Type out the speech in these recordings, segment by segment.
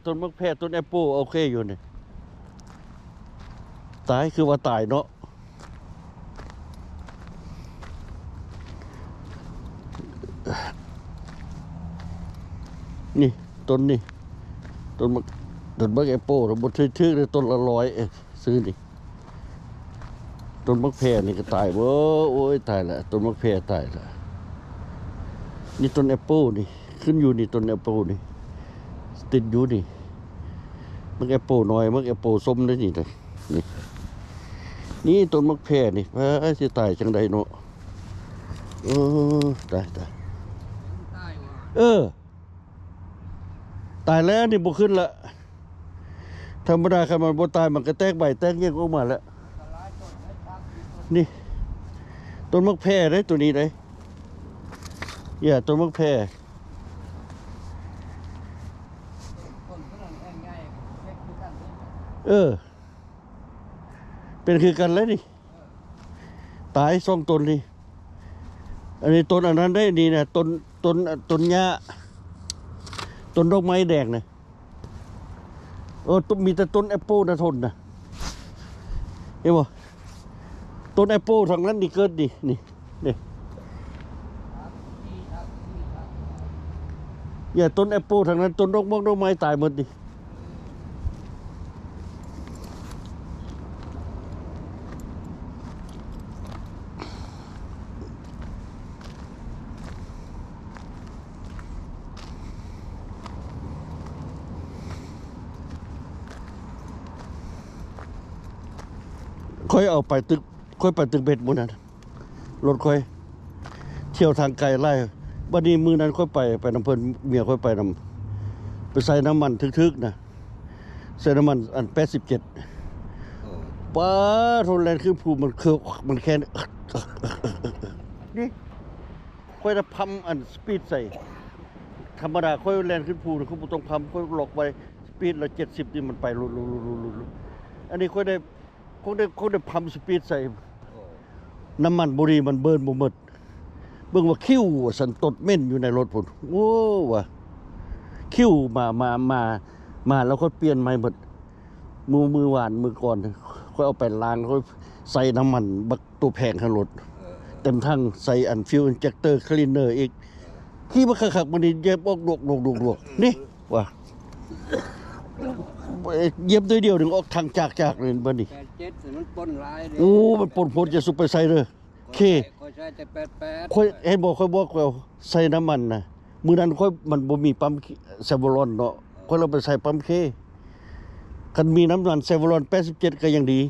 ຕົ້ນໝາກແພ ຕົ້ນແອັບເປິ້ນ ໂອເຄຢູ່ນີ້. ຕາຍ ຄືວ່າຕາຍເນາະ. ນີ້ ຕົ້ນນີ້ ຕົ້ນໝາກ ຕົ້ນໝາກແອັບເປິ້ນ ບໍ່ຖືກໆເດ້ ຕົ້ນລະຮ້ອຍ ເອີ ຊື້ນີ້ ຕົ້ນໝາກແພນີ້ກໍຕາຍເບີດ. ໂອ້ຍ ຕາຍລະ ຕົ້ນໝາກແພຕາຍລະ. ນີ້ຕົ້ນແອັບເປິ້ນນີ້ ຂຶ້ນຢູ່ນີ້ ຕົ້ນແອັບເປິ້ນນີ້ ຕິດຢູ່ນີ້ ໝາກແອັບເປິ້ນນ້ອຍ ໝາກແອັບເປິ້ນສົ້ມເດ້ນີ້ ນີ້ ນີ້ຕົ້ນໝາກແພນີ້ ອ້າຍ ຊິຕາຍຈັ່ງໃດເນາະ. ເອີ ຕາຍ ຕາຍ ເອີ ຕາຍແລ້ວນີ້ ບໍ່ຂຶ້ນລະ. ທຳມະດາຄັນມັນບໍ່ຕາຍ ມັນກໍແຕກໃບແຕກຫຍັງອອກມາແລ້ວ. ນີ້ ຕົ້ນໝາກແພເດ້ ໂຕນີ້ເດ້ ຢ່າ ຕົ້ນໝາກແພ. ເອີ ເປັນຄືກັນແຫຼະນີ້ ຕາຍສອງຕົ້ນນີ້. ອັນນີ້ຕົ້ນອັນນັ້ນເດ້ ນີ້ນະ ຕົ້ນ ຕົ້ນ ຕົ້ນຫຍ້າ ຕົ້ນດອກໄມ້ແດງນະ. ເອີ ຕົ້ນ ມີແຕ່ຕົ້ນແອັບເປິ້ນນະທົນນະ ເຫັນບໍ່? ຕົ້ນແອັບເປິ້ນທາງນັ້ນນີ້ເກີດນີ້ ນີ້ ນີ້ ຢ່າ ຕົ້ນແອັບເປິ້ນທາງນັ້ນ ຕົ້ນດອກໝອກດອກໄມ້ຕາຍໝົດນີ້. ຂ້ອຍເອົາໄປຕຶກ ຂ້ອຍໄປຕຶກເບັດມື້ນັ້ນ ລົດຂ້ອຍ ທ່ຽວທາງໄກຫຼາຍ. ບັດນີ້ມື້ນັ້ນຂ້ອຍໄປ ໄປນຳເພິ່ນ ເມຍຂ້ອຍໄປນຳ ໄປໃສ່ນ້ຳມັນຖືກໆນະ ໃສ່ນ້ຳມັນອັນແປດສິບເຈັດ. ໂອ້ ປ້າໂທ ແລ່ນຂຶ້ນພູ ມັນເຄີ ມັນແຄນ ນີ້ ຂ້ອຍໄດ້ພັມອັນສະປີດໃສ່. ທຳມະດາຂ້ອຍແລ່ນຂຶ້ນພູນີ້ ຂ້ອຍບໍ່ຕ້ອງພັມ ຂ້ອຍລັອກໄວ້ ສະປີດລະເຈັດສິບນີ້ ມັນໄປຫຼຸດໆໆ. ອັນນີ້ຂ້ອຍໄດ້ ຄົງໄດ້ ຄົງໄດ້ພັມສະປີດໃສ່. ໂອ້ ນ້ຳມັນບໍ່ດີ ມັນເບີນບໍ່ໝົດ. ເບິ່ງວ່າຄິວວ່າຊັ້ນ ຕົດເໝັນຢູ່ໃນລົດພຸ້ນ. ໂອ້ ວ່າຄິວມາ ມາ ມາ ມາແລ້ວຂ້ອຍປ່ຽນໃໝ່ໝົດ. ມື້ ມື້ວານ ມື້ກ່ອນ ຂ້ອຍເອົາໄປລ້າງ ຂ້ອຍໃສ່ນ້ຳມັນບັກໂຕແພງໃຫ້ລົດ ເອີ ເຕັມຖັງ ໃສ່ອັນ fuel injector cleaner ອີກ. ເອີ ຂີ່ມາຄັກໆ ບັດນີ້ຢຽບອອກດວກໆໆ ນີ້ ວ່າ ຢຽບໜ້ອຍດຽວໜຶ່ງອອກຖັງຈາກໆ ເລີຍບັດນີ້. ແປດເຈັດມັນປົນຫຼາຍເດ້. ໂອ້ ມັນປົນໂພດ ຢ່າສຸໄປໃສ່ເດີ. ໂອເຄ ຂ້ອຍໃຊ້ແຕ່ແປດແປດ. ຂ້ອຍ ເຫັນບໍ່ ຂ້ອຍບອກວ່າໃສ່ນ້ຳມັນນະ ມື້ນັ້ນຂ້ອຍ ມັນບໍ່ມີປ້ຳ Chevron ເນາະ ຂ້ອຍເລີຍໄປໃສ່ປ້ຳ K. ຄັນມີນ້ຳມັນ Chevron ແປດສິບເຈັດ ກໍຍັງດີ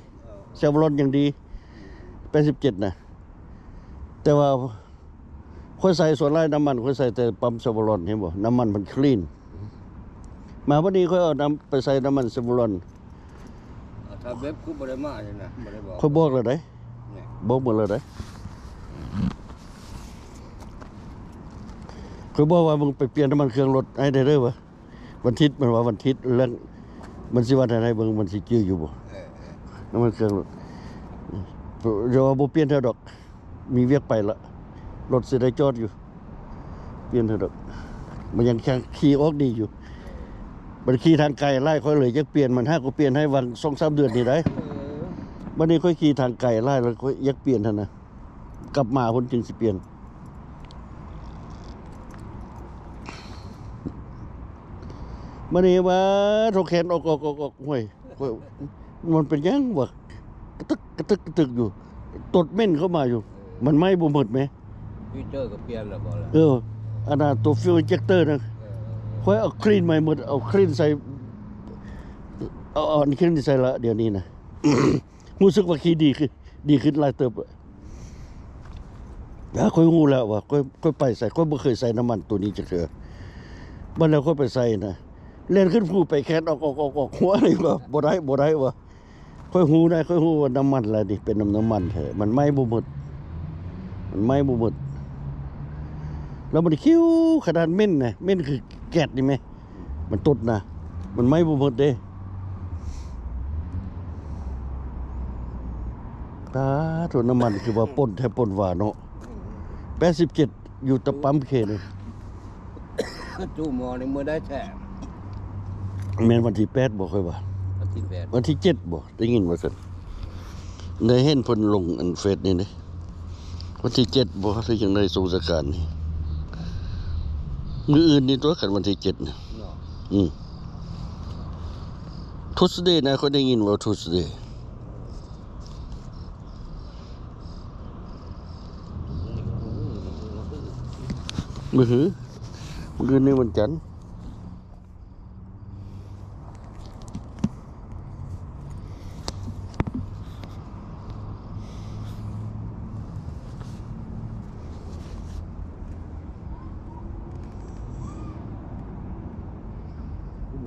Chevron ຍັງດີ ແປດສິບເຈັດນະ. ແຕ່ວ່າຂ້ອຍໃສ່ ສ່ວນຫຼາຍນ້ຳມັນຂ້ອຍໃສ່ແຕ່ປ້ຳ Chevron ເຫັນບໍ່ ນ້ຳມັນມັນ clean. ມາວັນນີ້ຂ້ອຍເອົານ້ຳ ໄປໃສ່ນ້ຳມັນ Chevron. ຖ້າເວັບຄືບໍ່ໄດ້ມານີ້ນະ ບໍ່ໄດ້ບອກ. ຂ້ອຍບອກແລ້ວເດ້ ນີ້ ບອກໝົດແລ້ວເດ້. ຂ້ອຍບອກວ່າ ມຶງໄປປ່ຽນນ້ຳມັນເຄື່ອງລົດໃຫ້ແດ່ເດີວ່າ ວັນທິດ ມັນວ່າວັນທິດ ແລ້ວມັນຊິວ່າແນວໃດເບິ່ງ ມັນຊິຈື່ຢູ່ບໍ່ ເອີ ເອີ ນ້ຳມັນເຄື່ອງລົດ. ຢ່າວ່າບໍ່ປ່ຽນເທື່ອດອກ ມີວຽກໄປລະ ລົດຊິໄດ້ຈອດຢູ່. ປ່ຽນເທື່ອດອກ ມັນຍັງຂີ່ອອກດີຢູ່. ມັນຂີ່ທາງໄກຫຼາຍ ຂ້ອຍເລີຍຢາກປ່ຽນ ມັນຫາກໍປ່ຽນໃຫ້ຫວ່າງສອງສາມເດືອນນີ້ໄດ໋. ເອີ ບັດນີ້ຂ້ອຍຂີ່ທາງໄກຫຼາຍແລ້ວ ຂ້ອຍຢາກປ່ຽນຫັ້ນນະ ກັບມາພຸ້ນຈຶ່ງຊິປ່ຽນ. ບັດນີ້ວ່າໂທແຄນອອກ ອອກ ອອກ ອອກ ຫ້ວຍ ມັນເປັນຫຍັງວະ ກະຕຶກ ກະຕຶກ ກະຕຶກຢູ່ ຕົດເໝັນເຂົ້າມາຢູ່. ເອີ ມັນໄໝ້ບໍ່ໝົດແມ. ຟີເຈີກໍປ່ຽນແລ້ວບໍ່ລະ? ເອີ ອັນນັ້ນຕົວ fuel injector ນະ ເອີ ເອີ ເອີ ຂ້ອຍເອົາ clean ໃໝ່ໝົດ ເອົາ clean ໃສ່ ເອົາ ເອົາອັນ clean ໃສ່ລະ ດຽວນີ້ນະ ຮູ້ສຶກວ່າຂີ່ດີຂຶ້ນ ດີຂຶ້ນຫຼາຍເຕີບ. ອາ ຂ້ອຍຮູ້ແລ້ວວ່າ ຂ້ອຍ ຂ້ອຍໄປໃສ ຂ້ອຍບໍ່ເຄີຍໃສ່ນ້ຳມັນໂຕນີ້ຈັກເທື່ອ. ບັດແລ້ວຂ້ອຍໄປໃສ່ນະ ແລ່ນຂຶ້ນພູໄປແຄນອອກ ອອກ ອອກ ອອກ ຫົວເລີຍວ່າ ບໍ່ໄດ້ ບໍ່ໄດ້ວ່າ. ຂ້ອຍຮູ້ນະ ຂ້ອຍຮູ້ວ່ານ້ຳມັນລະນີ້ເປັນນ້ຳ ນ້ຳມັນແທ້ ມັນໄໝ້ບໍ່ໝົດ ມັນໄໝ້ບໍ່ໝົດ. ແລ້ວມັນຄິວຂະໜາດເໝັນນະ ເໝັນຄືແກັດນີ້ແມ ມັນຕົດນະ ມັນໄໝ້ບໍ່ໝົດເດ້. ປາໂທ ນ້ຳມັນຄືວ່າປົນແທ້ປົນວ່າເນາະ. ແປດສິບເຈັດ ຢູ່ຕະປ້ຳເຄນີ້ ຕູ້ໝໍນີ້ມື້ໃດແທ້? ແມ່ນວັນທີແປດບໍ່ ຂ້ອຍວ່າ ວັນທີແປດ ວັນທີເຈັດບໍ່ ໄດ້ຍິນວ່າຊັ້ນ ໄດ້ເຫັນເພິ່ນລົງອັນເຟສນີ້ເດ້ ວັນທີເຈັດບໍ່ ຫຼືຈັ່ງໃດ ສົງສະການນີ້ ມື້ອື່ນນີ້ຕົວະ ຄັນວັນທີເຈັດນະ ເນາະ ອືມ Tuesday ນະ ຂ້ອຍໄດ້ຍິນວ່າ Tuesday ມື້ຮື ມື້ອື່ນນີ້ວັນຈັນ.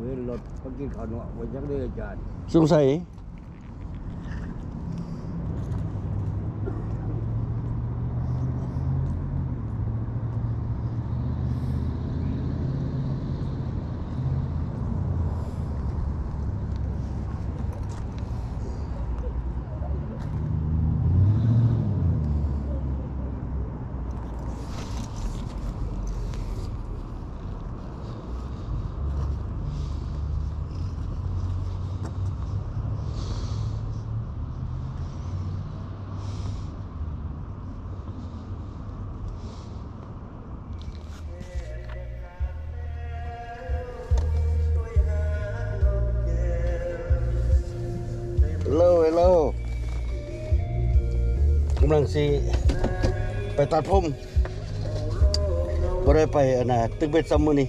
ເຫັນລົດເຂົາກິນເຂົ້າເນາະ ບໍ່ຈັກເດ້ອາຈານ ສົງໄສ. ເຮລໂລ ເຮລໂລ ກຳລັງຊິໄປຕັດຜົມ. ບໍ່ໄດ້ໄປອັນນ່າ ຕຶກເບັດຊ້ຳມື້ນີ້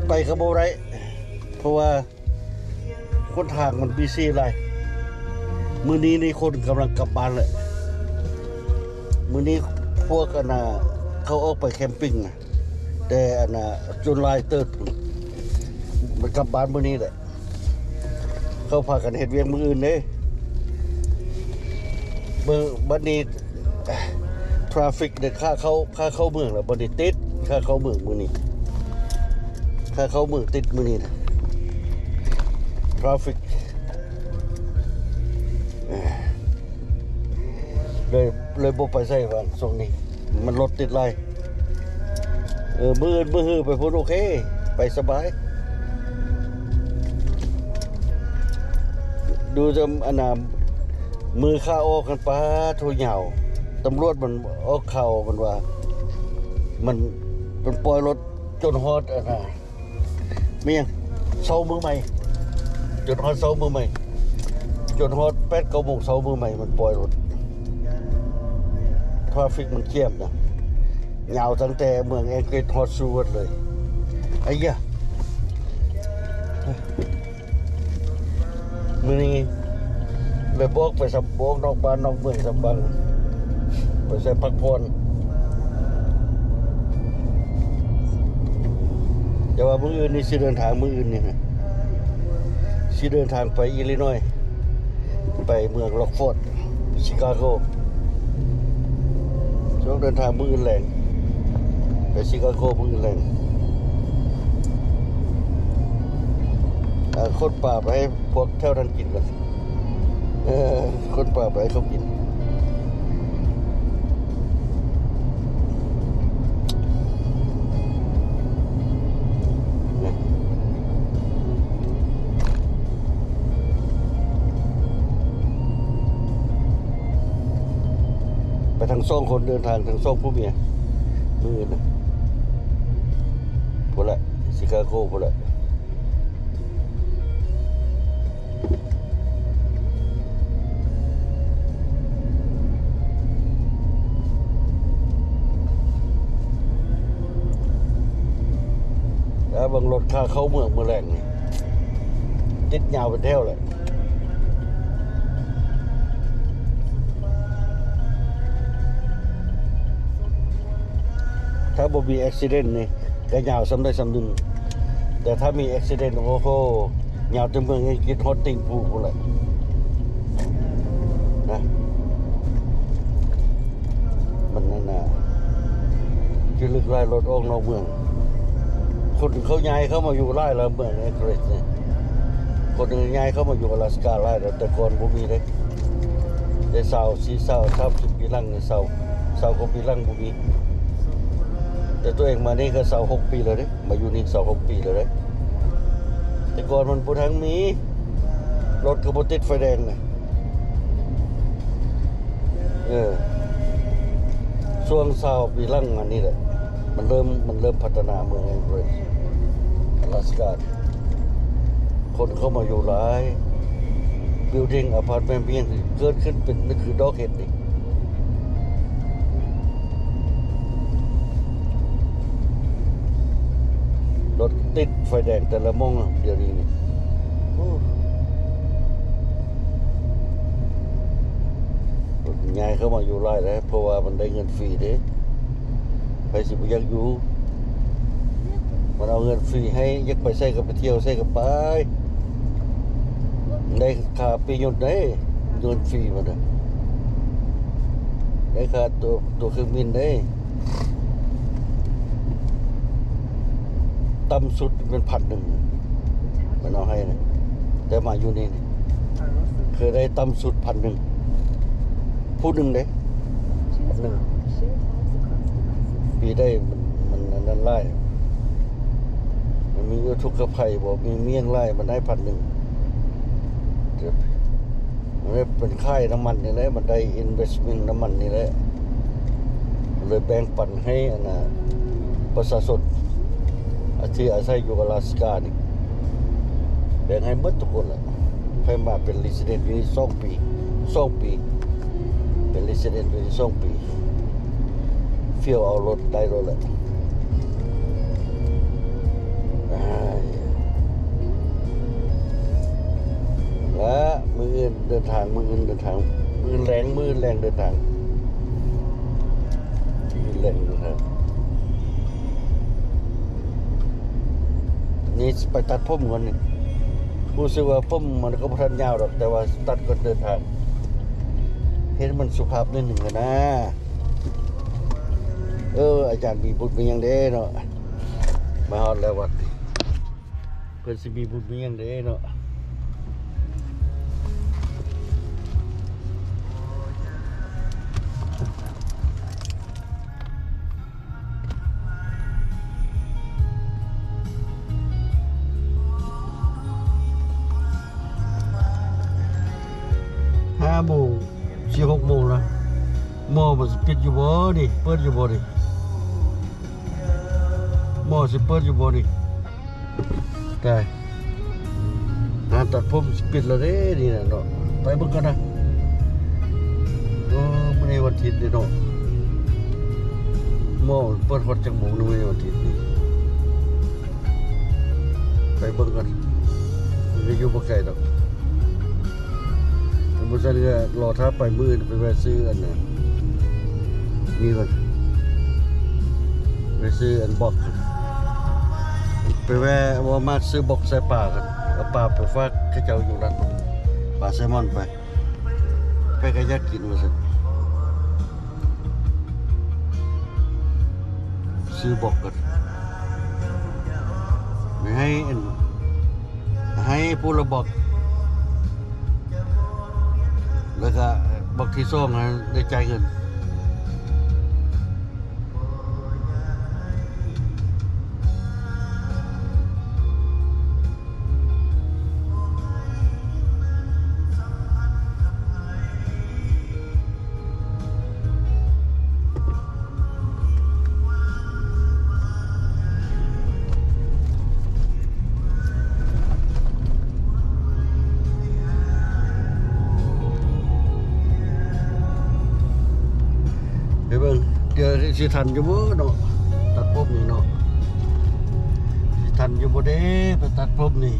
ໄປກໍບໍ່ໄດ້ ເພາະວ່າຄົນທາງມັນບີຊີຫຼາຍ ມື້ນີ້ນີ້ຄົນກຳລັງກັບບ້ານແຫຼະ ມື້ນີ້ພວກອັນນ່າ ເຂົາອອກໄປແຄມປິງນະ ແຕ່ອັນນ່າ ຈົນຫຼາຍເຕີບພຸ້ນ ມັນກັບບ້ານມື້ນີ້ແຫຼະ. ເຂົາພາກັນເຮັດວຽກມື້ອື່ນເດ້ ເບິ່ງບັດນີ້ traffic ເດ້ ຂາເຂົ້າ ຂາເຂົ້າເມືອງລະ ບັດນີ້ຕິດ ຂາເຂົ້າເມືອງມື້ນີ້ ຂາເຂົ້າເມືອງຕິດມື້ນີ້ນະ traffic ເລີຍ ເລີຍບໍ່ໄປໃສວ່າຊ່ວງນີ້ ມັນລົດຕິດຫຼາຍ. ເອີ ມື້ອື່ນມື້ຮືໄປພຸ້ນ ໂອເຄ ໄປສະບາຍ ດູຈຳອັນນ່າ ມື້ຂາອອກຫັ້ນ ປາໂທ້ ຍາວ ຕຳຫຼວດມັນອອກຂ່າວມັນວ່າ ມັນ ມັນປ່ອຍລົດຈົນຮອດອັນນ່າ ແມ່ນຫຍັງ ເຊົ້າມື້ໃໝ່ ຈົນຮອດເຊົ້າມື້ໃໝ່ ຈົນຮອດແປດເກົ້າໂມງເຊົ້າມື້ໃໝ່ ມັນປ່ອຍລົດ traffic ມັນແຄບນະ ຍາວຕັ້ງແຕ່ເມືອງແອງກິດຮອດ Seward ເລີຍ ໄອ້ຢາ ມື້ນີ້ເລີຍບໍ່ອອກໄປສຳ ບໍ່ອອກນອກບ້ານນອກເມືອງສຳບັງ ໄປໃສ່ພັກຜ່ອນ ແຕ່ວ່າມື້ອື່ນນີ້ຊິເດີນທາງ ມື້ອື່ນນີ້ນະ ຊິເດີນທາງໄປ Illinois ໄປເມືອງ Rockford Chicago ຊ່ວງເດີນທາງມື້ອື່ນແລງ ໄປ Chicago ມື້ອື່ນແລງ ເອົາ ຂົນປາໄປໃຫ້ພວກແຖວນັ້ນກິນກ່ອນ ເອີ ຂົນປາໄປໃຫ້ເຂົາກິນ ໄປທັງສອງຄົນ ເດີນທາງທັງສອງຜົວເມຍ ມື້ອື່ນນະ ພຸ້ນແຫຼະ ຊິຄາໂກພຸ້ນແຫຼະ ແລ້ວເບິ່ງລົດຂາເຂົ້າເມືອງມື້ແລງນີ້ ຕິດຍາວເປັນແຖວເລີຍ. ຖ້າບໍ່ມີ accident ນີ້ກະຍາວສ່ຳໃດສ່ຳໜຶ່ງ ແຕ່ຖ້າມີ accident ໂອ້ໂຫ ຍາວແຕ່ເມືອງອັງກິດຮອດຕີນພູພຸ້ນແຫຼະນະ. ມັນນັ້ນນະ ຈະລຶກຫຼາຍ ລົດອອກນອກເມືອງ ຄົນເຂົາຍ້າຍເຂົ້າມາຢູ່ຫຼາຍແລ້ວ ເມືອງ Anchorage ນີ້ ຄົນຍ້າຍເຂົ້າມາຢູ່ອາລາສກາຫຼາຍແລ້ວ ແຕ່ກ່ອນບໍ່ມີເດ້ ແຕ່ຊາວສີ່ ຊາວ ສາມສິບປີຫຼັງນີ້ ຊາວ ຊາວກວ່າປີຫຼັງບໍ່ມີ ແຕ່ຕົວເອງມານີ້ກະຊາວຫົກປີແລ້ວເດ້ ມາຢູ່ນີ້ຊາວຫົກປີແລ້ວເດ້. ແຕ່ກ່ອນມັນບໍ່ທັນມີ ລົດກໍບໍ່ຕິດໄຟແດງນະ. ເອີ ຊ່ວງຊາວປີຫຼັງມານີ້ແຫຼະ ມັນເລີ່ມ ມັນເລີ່ມພັດທະນາເມືອງ Anchorage ອາລາສກາ ຄົນເຂົ້າມາຢູ່ຫຼາຍ building apartment ມີຫຍັງເກີດຂຶ້ນເປັນ ຄືດອກເຫັດນີ້. ລົດຕິດໄຟແດງແຕ່ລະໝ່ອງດຽວນີ້ນີ້ ໂອ້ ຍ້າຍເຂົ້າມາຢູ່ຫຼາຍແລ້ວ ເພາະວ່າມັນໄດ້ເງິນຟຣີເດ້. ໃຜຊິບໍ່ຢາກຢູ່ ມັນເອົາເງິນຟຣີໃຫ້ ຢາກໄປໃສກໍໄປທ່ຽວໃສກໍໄປ ໄດ້ຄ່າປີ້ຍົນເດ້ ເງິນຟຣີມັນນະ ໄດ້ຄ່າຕົວ ຕົວເຄື່ອງບິນເດ້. ຕ່ຳສຸດແມ່ນພັນໜຶ່ງ ມັນເອົາໃຫ້ນະ ແຕ່ມາຢູ່ນີ້ນີ້ ເຄີຍໄດ້ຕ່ຳສຸດພັນໜຶ່ງ ຜູ້ໜຶ່ງເດ້ ພັນໜຶ່ງ ປີໄດ້ ມັນ ມັນອັນນັ້ນຫຼາຍ ມັນມີອຸທົກກະໄພບໍ ມີ ມີຫຍັງຫຼາຍ ມັນໄດ້ພັນໜຶ່ງ ມັນເປັນຂາຍນ້ຳມັນນີ້ແຫຼະ ມັນໄດ້ investment ນ້ຳມັນນີ້ແຫຼະ ເລີຍແບ່ງປັນໃຫ້ອັນນ່າ ປະຊາຊົນ ທີ່ອາໄສຢູ່ອາລາສການີ້ ແບ່ງໃຫ້ໝົດທຸກຄົນແຫຼະ. ຂ້ອຍມາເປັນ resident ຢູ່ນີ້ສອງປີ ສອງປີ ເປັນ resident ຢູ່ນີ້ສອງປີ ຟຽວເອົາລົດໄດ້ໂລດແຫຼະ. ແລະ ມື້ອື່ນເດີນທາງ ມື້ອື່ນເດີນທາງ ມື້ແລງ ມື້ແລງເດີນທາງ ມື້ແລງເດີນທາງ. ນີ້ຊິໄປຕັດຜົມກ່ອນນີ້ ຮູ້ສຶກວ່າຜົມມັນກໍບໍ່ທັນຍາວດອກ ແຕ່ວ່າຕັດກ່ອນເດີນທາງ ເຮັດໃຫ້ມັນສຸພາບໜ້ອຍໜຶ່ງຫັ້ນນາ. ເອີ ອາຈານມີບຸດມີຫຍັງເດ້ເນາະ ມາຮອດແລ້ວວັດນີ້ ເພິ່ນຊິມີບຸດມີຫຍັງເດ້ເນາະ. ຫ້າໂມງ ຊິຫົກໂມງລະ ໝໍມັນຊິປິດຢູ່ບໍ່ນີ້ ເປີດຢູ່ບໍ່ນີ້ ໝໍຊິເປີດຢູ່ບໍ່ນີ້? ຕາຍ ຮ້ານຕັດຜົມຊິປິດແລ້ວເດ້ນີ້ນະເນາະ ໄປເບິ່ງກ່ອນນະ. ໂອ້ ມື້ນີ້ວັນທິດເດ້ເນາະ ໝໍເປີດຮອດຈັກໂມງນີ້ ມື້ນີ້ວັນທິດນີ້ ໄປເບິ່ງກ່ອນ ມັນກໍຢູ່ບໍ່ໄກດອກ. ບໍ່ຊັ້ນກໍລໍຖ້າໄປມື້ອື່ນ ໄປແວ່ຊື້ອັນນັ້ນນີ້ກ່ອນ ໄປຊື້ອັນບັອກ ໄປແວ່ Walmart ຊື້ບັອກໃສ່ປາກ່ອນ ເອົາປາໄປຝາກເຂົາເຈົ້າຢູ່ນັ້ນ ປາແຊມອນໄປ ໃຜກໍຢາກກິນວ່າຊັ້ນ ຊື້ບັອກກ່ອນ ໃຫ້ອັນ ໃຫ້ຜູ້ລະບັອກ ແລ້ວກະບັອກທີສອງຫັ້ນໄດ້ຈ່າຍເງິນ. ໄປເບິ່ງ ດຽວຊິທັນຢູ່ບໍ່ເນາະ ຕັດຜົມນີ້ເນາະ ຊິທັນຢູ່ບໍ່ເດ້ ໄປຕັດຜົມນີ້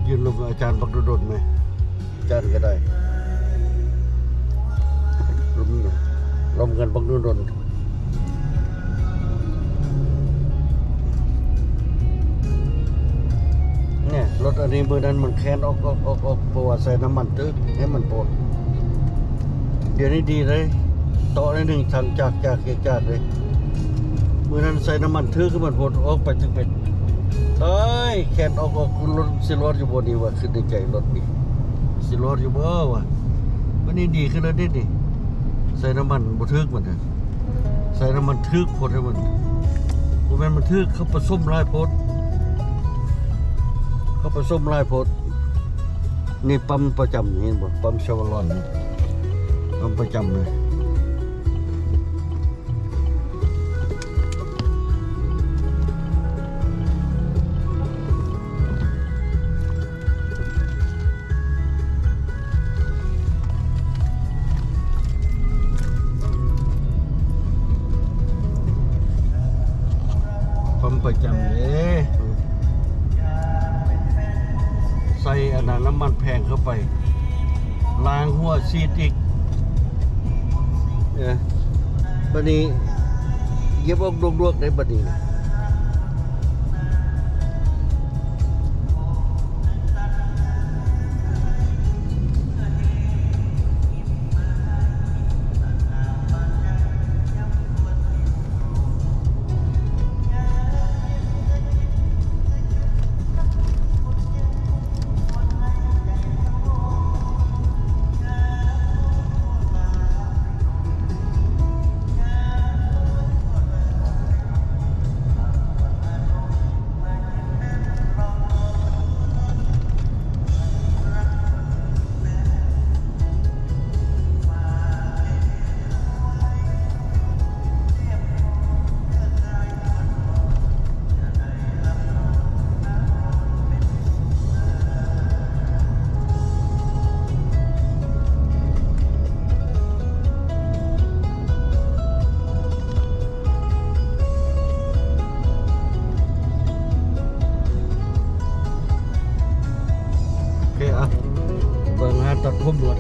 ຢືນລົມອາຈານບັກດົນໆແມ. ຈັນກໍໄດ້ ລົມ ລົມກັນບັກດົນໆ ແນ່ ລົດອັນນີ້ມື້ນັ້ນມັນແຄນອອກ ອອກ ອອກ ອອກ ເພາະວ່າໃສ່ນ້ຳມັນຖືກໃຫ້ມັນໂພດ ດຽວນີ້ດີເລີຍ ເຕາະໜ້ອຍໜຶ່ງ ທັງຈາກ ຈາກ ຈາກເລີຍ ມື້ນັ້ນໃສ່ນ້ຳມັນຖືກໃຫ້ມັນໂພດ ອອກໄປຖືກເປັນ ຕາຍ ແຄນອອກ ອອກ ລົດຊິລອດຢູ່ບໍ່ນີ້ວ່າ ຄິດໃນໃຈ ລົດນີ້ຊິລອດຢູ່ບໍ່ວ່າ ມື້ນີ້ດີຂຶ້ນແລ້ວເດ້ນີ້ ໃສ່ນ້ຳມັນບໍ່ຖືກມັນ ໃສ່ນ້ຳມັນຖືກໂພດໃຫ້ມັນ ບໍ່ແມ່ນມັນຖືກ ເຂົາປະສົມຫຼາຍໂພດ. ເຂົາປະສົມຫຼາຍໂພດ. ນີ້ປ້ຳປະຈຳ ເຫັນບໍ່? ປ້ຳຊາວາລອນນີ້ ປ້ຳປະຈຳເລີຍ. ປ້ຳປະຈຳເດ້ ໃສ່ອັນນັ້ນ ນ້ຳມັນແພງເຂົ້າໄປ ລ້າງຫົວສີດອີກ. ເອີ ບັດນີ້ຢຽບອອກດວກໆ ໄດ້ບັດນີ້. ໂອເຄ ອ່ະ ເບິ່ງຮ້ານຕັດຜົມກ່ອນ.